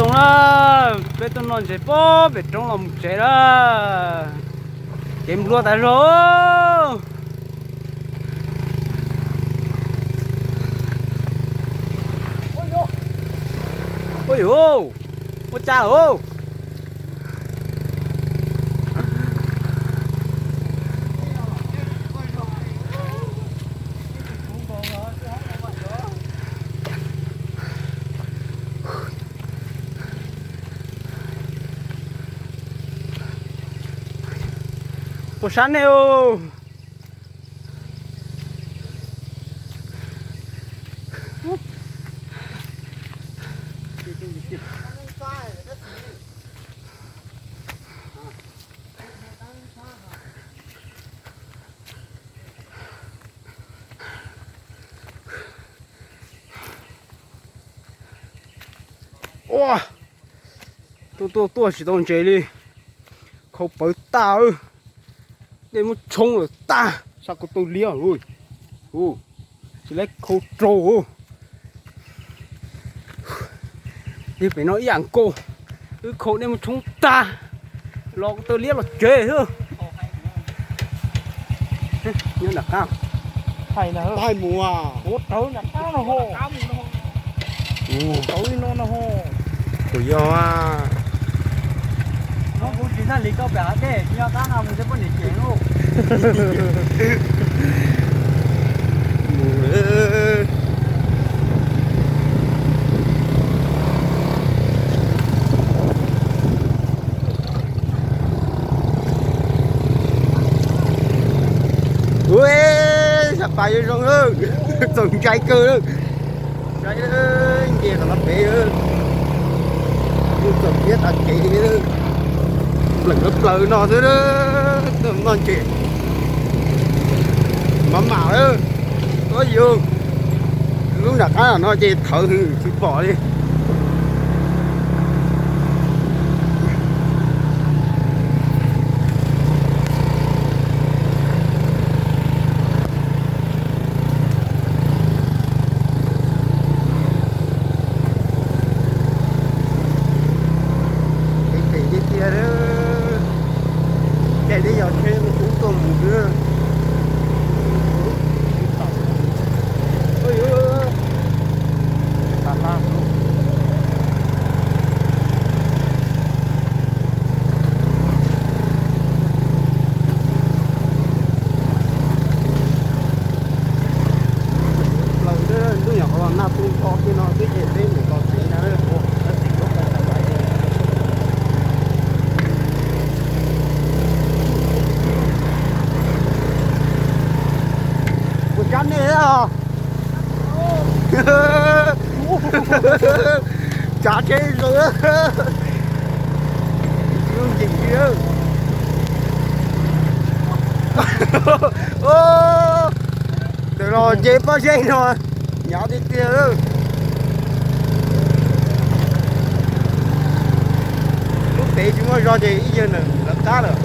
Na, peb tuaj noj ntses pob pem roob los mus tsev na. Kev nplua tas zog. Ua yuav, ua cas os. Puas sab nej os? Ua, tuaj tuaj tuaj tsis tau ntses li. Khau pawv tag. Nej muab tshoob lawm tag, sab ko taw liab. Tsis laib khau raug. Yog pem no ib yam nkaus, wb khau nej muab tshoob tag, los ko taw liab los tsev xwb. Nyob nram qab. Tais mus, ua rawv nram qab no ho. Rawv li no no ho. Kuv yog, no kuv tsis txhaj li koj pem hav dej, nyob qab no mus thiaj poj niam ceev lauj. Ua, sab pas yuav zoo, txaus ntshai kawg. Saib, nce tom no pem, txaus thiab tas kev, npleem plaws no xwb, noj ntses maj mam lawm. Ua yus, lub nram qab no ces thawv hwv tsis pom li. Kev pem tiag tiag, caij teb yos tsheb kub tuaj mus xwb. Plaws ntuj nyuam qhuav los nag tu nto kiag no xwb ces peb mus txog tsev na. Kuv cab nej os. Tsav tsheb zoo. Lub ncig li. Ntawm los nce pob zeb no hnyav tiag tiag. Lub pem tsis muaj zog ces ib yawg ntawm lawv qab lawm.